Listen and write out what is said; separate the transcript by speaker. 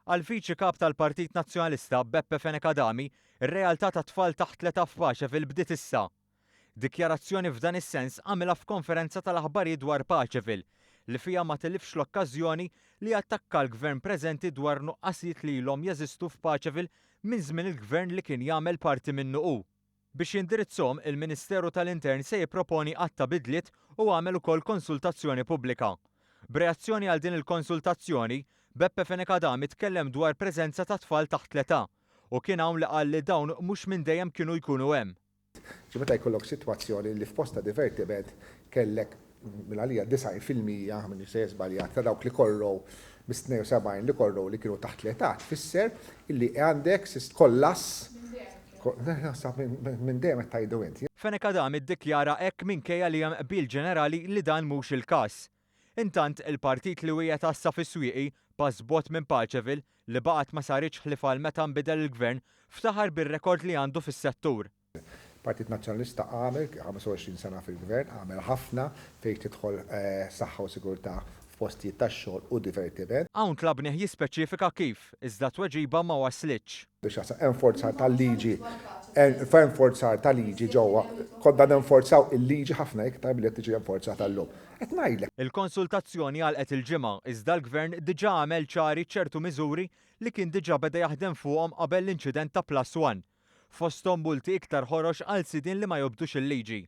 Speaker 1: Għall-Viċi Kap tal-Partit Nazzjonalista, Beppe Fenech Adami, ir-realtà ta' tfal taħt l-età f'Paceville bdiet issa. Dikjarazzjoni f'dan is-sens għamilha f'konferenza tal-aħbarijiet dwar Paceville, li fiha ma tilifx l-okkażjoni li jattakka l-Gvern preżenti dwar nuqqasijiet li ilhom jeżistu f'Paceville minn żmien il-Gvern li kien jagħmel parti minnu hu. Biex jindirizzhom, il-Ministeru tal-Intern se jipproponi għadd ta' bidliet u għamel ukoll konsultazzjoni pubblika. B'reazzjoni għal din il-konsultazzjoni, Beppe Fenech Adami tkellem dwar preżenza ta' tfal taħt l-età u kien hawn li qal li dawn mhux minn dejjem kienu jkunu hemm.
Speaker 2: Ġifieri meta jkollok sitwazzjoni li f'post ta' divertiment kellek minn għalija 90%, m'iniex sejjer żbaljat, ta' dawk li korrow mis-72 li korrow li kienu taħt l-età tfisser illi għandek kollass minn dejjem qed tgħidu int.
Speaker 1: Fenech Adami ddikjara hekk minkejja li hemm qbil ġenerali li dan mhux il-każ. Intant, il-partit li wiegħed għassa fis-Swieqi, pass bogħod minn Paceville, li baqgħet ma saritx ħlief għal meta nbidel il-Gvern, ftaħar bir-rekord li għandu fis-settur.
Speaker 2: Partit Nazzjonalista għamel 25 sena fil-Gvern, għamel ħafna fejn tidħol saħħa u sigurtà f'postijiet tax-xogħol u divertiment.
Speaker 1: Hawn tlabnih jispeċifika kif, iżda t-tweġiba ma waslitx.
Speaker 2: Biex jaħseb enforzar tal-liġi, enforzar ta' liġi ġewwa, konna nenforzaw il-liġi ħafna iktar milli qed tiġi enforzata llum. Qed ngħidlek.
Speaker 1: Il-konsultazzjoni għalqet il-Ġimgħa, iżda l-Gvern diġà għamel ċari ċertu miżuri li kien diġà beda jaħdem fuqhom qabel l-inċident ta' Plus One. Fosthom multi iktar ħorox għal sidien li ma jobdux il-liġi.